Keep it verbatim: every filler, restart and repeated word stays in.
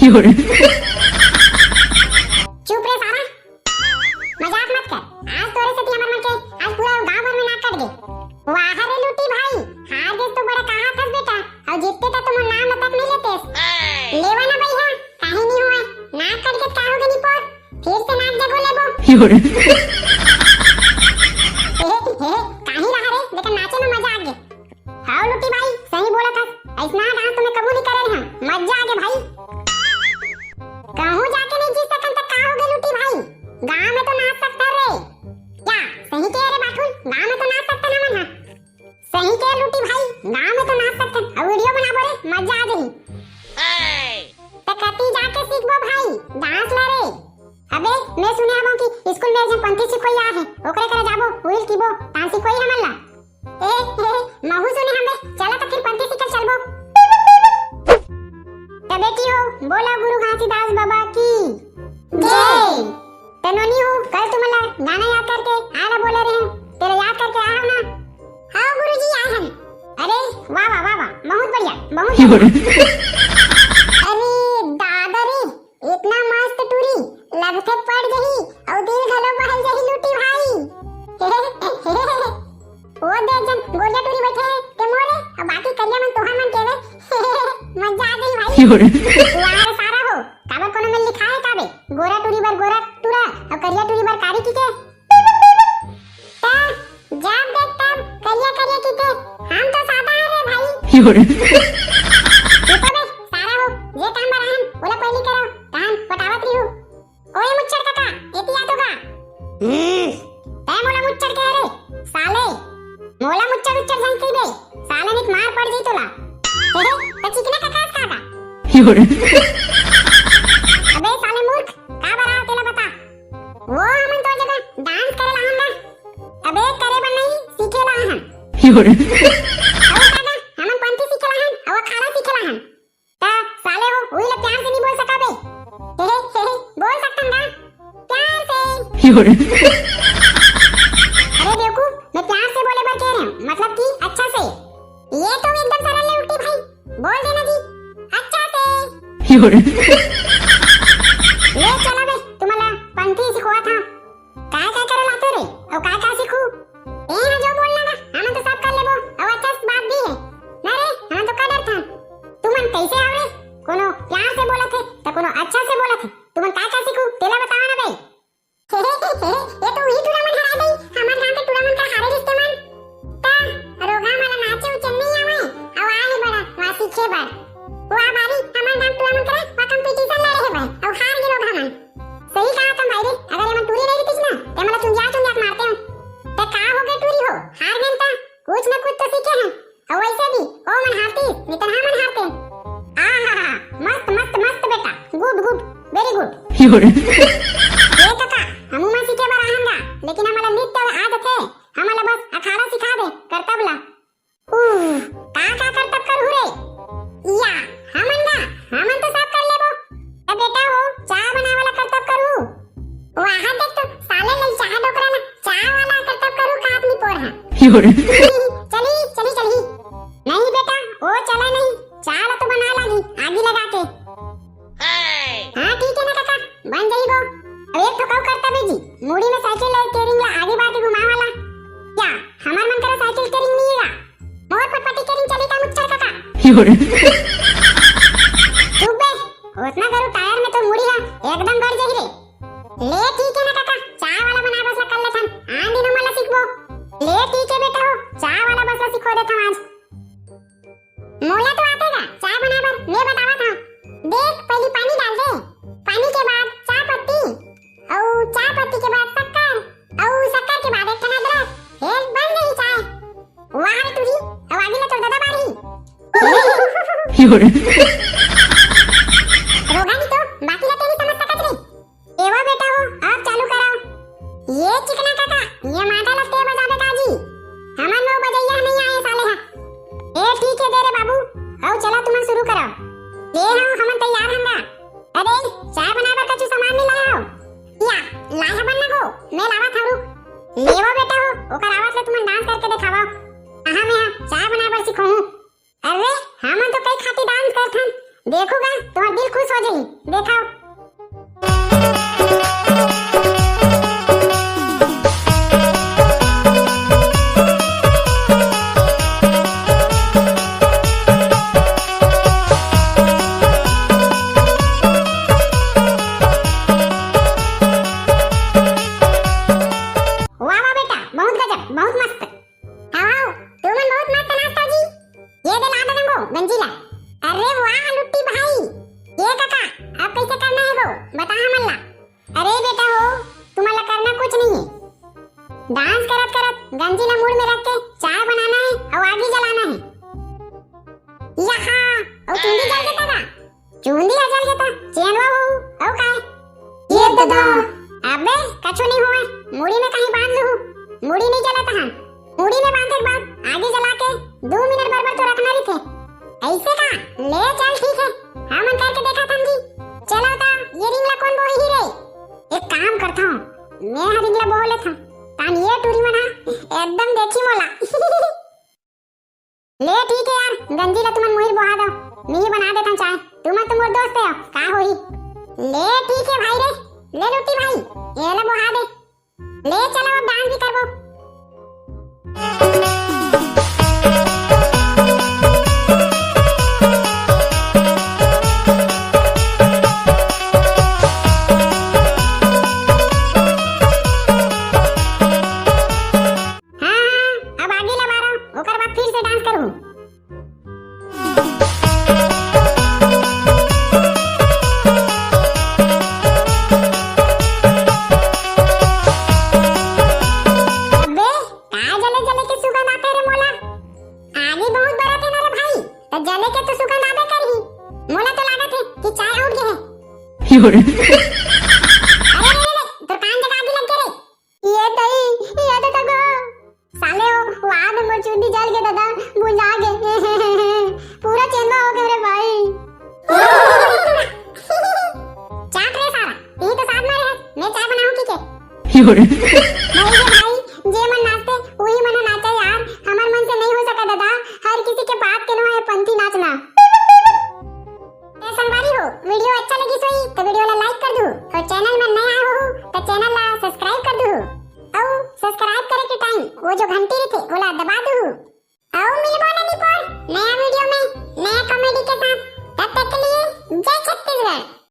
चुप रे सारा, मजाक मत कर। आज तोरे सेती हमर मन के, आज पूरा गांव भर में नाक कट गे। वाह रे लूटी भाई, हार गेस तो बड़ा कहा थस बेटा, अउ जीतते त तुमन नाम तक नहीं लेतेस। लेवा ना भैया, काहे नहीं हुआ, नाक कट गे त का हो गे निपोर, फिर से नाक जगो लेबो। हे, हे, काहे रहा रे, लेकिन नाचे में मजा आ गे। हाव लूटी भाई, सही बोलत हस। अइसना डांस तो मैं कबू नहीं करे रहे हूँ। मजा आ गे भाई। कहूँ जाके नहीं जीत सकन त का हो गे लूटी भाई? गांव में तो नाच सकथन रे। क्या? सही कहे रे बाठुन, गांव में तो नाच सकथन हमन हा। सही कहे लूटी भाई, गांव में तो नाच सकथन। अब वीडियो बनाबो रे, मजा आ जाही। त कती जाके सीखबो भाई, डांस ला रे। अबे, मैं सुने हवं कि स्कूल में एक झन पंथी सिखोई आ हे, ओकरे करा जाबो, उहिल किबो, तान सिखोई हमन ला। ए, ए, महू सुने हंव बे, चला त फिर पंथी सीखे चलबो। त बेटी हो, बोला गुरु घासीदास बाबा की जय। त नोनी हो, कल तुमन ला गाना याद करके आए ला बोले रहे हंव, तेला याद करके आए हव ना? हाँ गुरुजी, आए हन। अरे, वाह, वाह, वाह, वाह, बहुत बढ़िया, बहुत बढ़िया। अरे, दादा रे, इतना मस्त टूरी, लगथे पड़ जही, अउ दिल घलो बहल जही लूटी भाई। वो दे जन गोरिया टूरी बैठे हे, ते मोरे, अउ बाकी करिया मन तोहर मन केवे। मजा आ गई भाई। वाह रे सारा हो, काबर कोनो में लिखा है काबे? गोरा टूरी बर गोरा टूरा, अउ करिया टूरी बर कारी की के? त जब देख तब करिया करिया किथे, हम तो सादा है रे भाई। चुप बे, सारा हो, जे काम बर आहन, ओला पहिली करो, तहन पटावत रहिहू। ओए मुच्छर काका, एती आ तो गा। हम्म, तै मोला मुच्छर कहे रे, साले। मोला मुच्छर उच्छर झन कहिबे, साले निक मार पड़ जही तोला। हे, हे, त चिकना काका अस काका। अबे साले मूर्ख, का बर आए तेला बता। वो हमन तोर जगह डांस करे ला आहन ना। अबे करे बर नहीं, सीखे ला आहन। अउ दादा, हमन पंथी सीखे ला आहन, अउ अखाड़ा सीखे ला आहन। त साले हो, उही ला प्यार से नहीं बोल सका बे। हे, हे, हे, हे, बोल सकथन ना, प्यार से। अरे बेवकूफ, मैं प्यार से बोले बर कह रहे हूँ, मतलब कि अच्छा से। ये तो एकदम सरल है उल्टी भाई, बोल देना जी, अच्छा से। ले चला बे, तुम्हारा पंथी सिखवा था। काय काय करे लाते रे, अउ काय काय सीखू? ए हा जो बोलना ना, हमन तो सब कर लेबो, अउ अच्छा से बात भी है। ना रे, हमन तो का डरथन? तुमन कैसे आव रे? कोनो प्यार से बोलत हे, त कोनो अच्छा से बोलत हे। तुमन काय काय सीखू, तेला बतावा ना बे। ये तो उही टूरा मन हरा दई, हमर गांव के टूरा मन का हारे रिश्ते मन। त रोगहा मला नाचे उचे नहीं आवे, अउ आए हे बड़ा, वा सीखे बर। वा बारी, हमर गांव टूरा मन करा, वा competition लड़े हे बर, अउ हार गे रोगहा मन। सही कहा तुम भाई रे, अगर एमन टूरी नहीं रहतीस ना, ते मला चुंदिया चुंदिया के मारते हो। ते का हो गए टूरी हो, हार गेन ता, कुछ न कुछ तो सीखे हैं। अउ वैसे भी, ओ मन हारतीस, नितन हमन हारते। आहा, मस्त, मस्त, मस्त बेटा, good, good, very good। ये काका, हमू मन सीखे बर आहन गा, लेकिन हमला नृत्य आ जथे, हमला बस अखाड़ा सिखा दे, करतब ला। उफ, का का करतब करहू रे? या, हमन ना, हमन तो सब कर लेबो। ए बेटा हो, चाय बनाए वाला करतब करहू। वहाँ देख तो, साले लई चाय डोकरा ना, चाय वाला करतब करहू का आदमी पोर है। चली, चली, चली। नहीं बेटा, वो चला नहीं, चाय ला तो बना लागी, आगी लगा के। हाँ, ठीक है ना काका, बन जाई वो। अब एक ठो कऊ करता बेजी, मुड़ी में साइकिल ले steering ला आगे बार के घुमाए वाला। क्या, हमार मन करा साइकिल steering नहीं है? मोर फटफटी steering चली का मुच्छर काका? चुप बे, ओतना गरू टायर में तो मुड़ी है, एकदम गड़ जाही रे। ले ठीक है ना काका, चाय वाला बनाए बस ला कर लेथन, आन दिन हमन ला सिखबो। ले ठीक है बेटा हो, चाय वाला बस ला सिखो देथन आज। मोला तो आथे गा चाय बनाए बर, मैं बतावत हूँ। देख, पहली पानी डाल दे, पानी के बाद चाय पत्ती, अउ चाय पत्ती के बाद शक्कर, अउ शक्कर के बाद एक ठन अदरक, फिर बन गई चाय। वाह रे टूरी, अउ आगी ला तोर ददा बारही। रोगा नहीं तो, बाकी ला तेरी समझ सकत रे। एवा बेटा हो, अब चालू कराओ। ये चिकना काका, ये माटा ला ते बजाबे काजी? हमन में वो बजैया नहीं आए साले हा। ए ठीक है दे रे बाबू, आओ चला तुमन शुरू कराओ। ये हाँ हमन तैयार हंगा। अरे चाय बनाए बर कछु सामान नहीं लाया हो? या, लाए हवन ना हो, मैं लावत हूँ रुक। लेवा बेटा हो, ओकर आवत ले तुमन डांस करके देखावा। कहाँ मैं हाँ चाय बनाए बर सिखोहूँ। अरे, हमन तो कई खाती डांस करथन, देखो गा, तुम्हार दिल खुश हो जाही। देखो। वाह वाह बेटा, बहुत गजब, बहुत मस्त। हाव, हाव, तुमन बहुत मस्त नाचथव जी। ये दे ला दे वो गंजी ला। अरे वाह लुट्टी भाई, ये काका, अब कैसे करना है वो, बता हमन ला। अरे बेटा हो, तुमन ला करना कुछ नहीं है। डांस करत करत गंजी ला मुड़ में रख के चाय बनाना है और आगी जलाना है। यहाँ, और चुंदी जल देता का? चुंदी ह जल देता, चेंदवा हो, अउ काय? ये ददा। अबे, कछु नहीं होए, मुड़ी में कहीं बांध लूहू। मुड़ी नहीं जलत हन। मुड़ी में बांधे के बाद आगी जला के दू मिनट बरबर तो रखना रहिथे। ऐसे का? ले चल, ठीक है, हमन करके देखत हन जी। चलो ता, ये रिंग ला कौन बोही रे? एक काम करता हूँ, मैं ह रिंग ला बोह लेता हूँ, तान ये टूरी मन ह एकदम देखी मोला। ले ठीक है यार, गंजी ला तुमन मुहिर बोहा दो, मिही बना देथन चाय। तुमन तो मोर दोस्त हो, का होही? ले ठीक है भाई रे, ले लुट्टी भाई, ये ले बोहा दे। ले चलो अब डांस भी करबो। हाँ, हाँ, अब आगी ला बारो, ओकर बाद फिर से डांस करूँ। अबे, का जले जले के सुगंध आथे रे मोला? आगी बहुत बरत हे ना रे भाई, त जले के तो सुगंध आबे करही। मोला तो लागत हे कि चाय उठ गे हे। अरे रे रे, तोर कान जगह आगी लग गे रे। ये दई, ये दे तको। साले ओ, वाह दे मोर चुंदी जल गे ददा, बुझा गे। पूरा चेंदा हो गे रे भाई। चाट रे सारा, तू तो साथ में रहे, मैं चाय बनाऊं की के? भाई रे भाई, जे मन नाचते, वही मन नाचे यार, हमर मन से नहीं हो सका ददा, हर किसी के बात के नो है पंथी नाचना। ए संगवारी हो, वीडियो अच्छा लगिस होही त वीडियो ला लाइक कर दू, और चैनल में नया आए हो त चैनल ला सब्सक्राइब कर दू, और सब्सक्राइब करे के टाइम वो जो घंटी रहिथे ओला दबा दू, और मिलबो